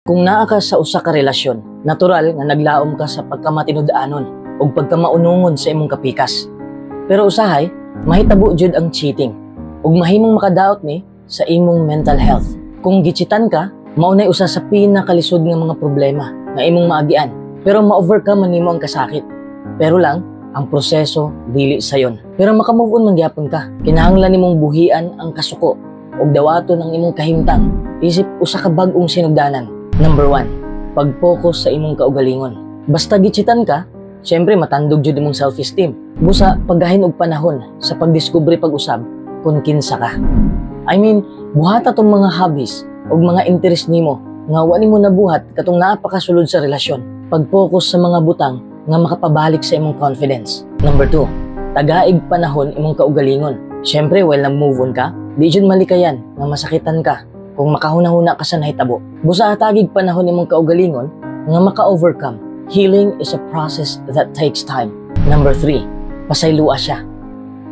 Kung naa ka sa usa ka relasyon, natural nga naglaom ka sa pagkamatinud-anon ug pagkamaunungon sa imong kapikas. Pero usahay, mahitabo jud ang cheating ug mahimong makadaot ni sa imong mental health. Kung gichitan ka, mao nay usa sa pinakalisod nga mga problema nga imong maagian. Pero ma-overcome man nimo ang kasakit. Pero lang, ang proseso dili sayon. Pero maka-move on man gyapon ka. Kinahanglan nimong buhian ang kasuko ug dawaton ang imong kahimtang isip usa ka bag-ong sinugdanan. Number 1, pag-focus sa imong kaugalingon. Basta gichitan ka, syempre matandog jud imong self-esteem. Busa paggahin og panahon sa pagdiskubre pag-usab kung kinsa ka. I mean, buhata tong mga hobbies ug mga interest nimo nga wa nimo nabuhat katong naa pa ka sulod sa relasyon. Pag-focus sa mga butang nga makapabalik sa imong confidence. Number 2, tagaig panahon imong kaugalingon. Syempre, while nag-move on ka, di jud malikayan nga masakitan ka kung makahuna-huna ka sa nahitabo. Busa hatagig panahon imong kaugalingon nga maka-overcome. Healing is a process that takes time. Number 3, pasayloa siya.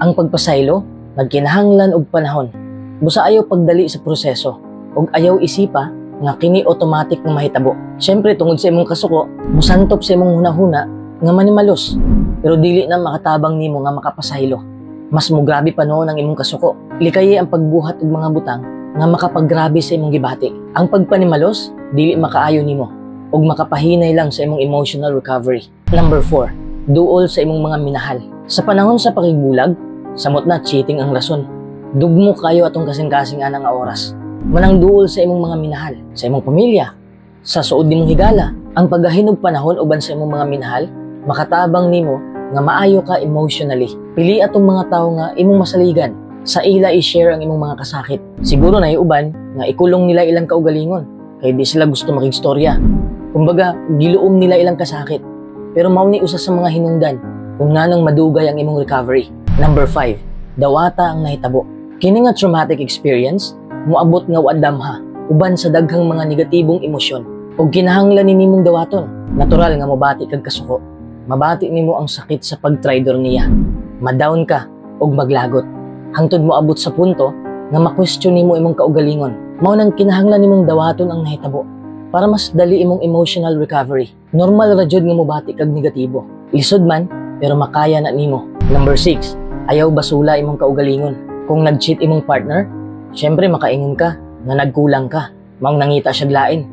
Ang pagpasaylo, nagkinahanglan og panahon. Busa ayaw pagdali sa proseso ug ayaw isipa nga kini automatic nga mahitabo. Syempre, tungod sa imong kasuko, musantop sa imong hunahuna nga manimalos. Pero dili na makatabang nimo nga makapasaylo. Mas mugrabe pa nuon ang imong kasuko. Likayi ang pagbuhat og mga butang nga makapagrabe sa imong gibati. Ang pagpanimalos, dili makaayo nimo ug makapahinay lang sa imong emotional recovery. Number 4, duol sa imong mga minahal. Sa panahon sa pakigbulag, samot na cheating ang rason. Dugmo kayo atong kasing-kasing ana nga oras. Manang duol sa imong mga minahal, sa imong pamilya, sa suod nimong higala. Ang paggahin og panahon uban sa imong mga minahal, makatabang nimo nga maayo ka emotionally. Pili atong mga tawo nga imong masaligan. Sa ila i-share ang imong mga kasakit. Siguro na uban nga ikulong nila ilang kaugalingon kay di sila gusto makigstorya. Kumbaga, giluom nila ilang kasakit. Pero mao ni usa sa mga hinungdan kung nganong madugay ang imong recovery. Number 5, dawata ang nahitabo. Kini nga traumatic experience moabot nga wa damha uban sa daghang mga negatibong emosyon ug kinahanglan ni nimong dawaton. Natural nga mobati kag kasuko. Mabati nimo ang sakit sa pagtraidor niya. Ma-down ka ug maglagot. Hangtod moabot sa punto nga ma-question nimo imong kaugalingon. Mao nang kinahanglan nimong dawaton ang nahitabo para mas dali imong emotional recovery. Normal ra jud nga mobati kag negatibo. Lisod man, pero makaya na nimo. Number 6, ayaw basula imong kaugalingon. Kung nag-cheat imong partner, syempre makaingon ka nga nagkulang ka. Maong nangita siya lain.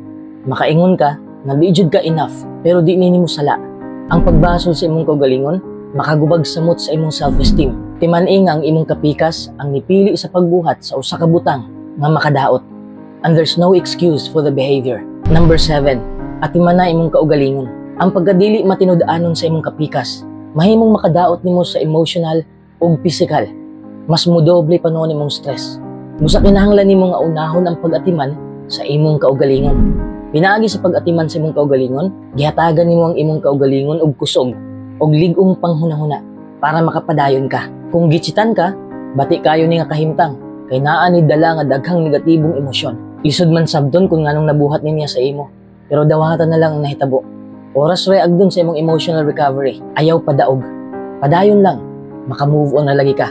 Makaingon ka nga di jud ka enough, pero di nimo sala. Ang pagbasol sa imong kaugalingon, makagubag samot sa imong self-esteem. Timan-i nga ang imong kapikas ang nipili sa pagbuhat sa usa ka butang nga makadaot. And there's no excuse for the behavior. Number 7, atiman na imong kaugalingon. Ang pagkadili matinud-anon sa imong kapikas, mahimong makadaot nimo sa emotional ug physical. Mas mudoble pa nuon imong stress. Busa kinahanglan nimo nga unahon ang pag-atiman sa imong kaugalingon. Pinaagi sa pag-atiman sa imong kaugalingon, gihatagan nimo ang imong kaugalingon og kusog og lig-ong panghunahuna para makapadayon ka. Kung gichitan ka, bati kayo ni nga kahimtang kay naa ni dala nga daghang negatibong emosyon. Lisod man sabton kung nganong nabuhat ni niya sa imo, pero dawatan na lang ang nahitabo. Oras ray agdon sa imong emotional recovery. Ayaw padaog. Padayon lang, maka-move on na lagi ka.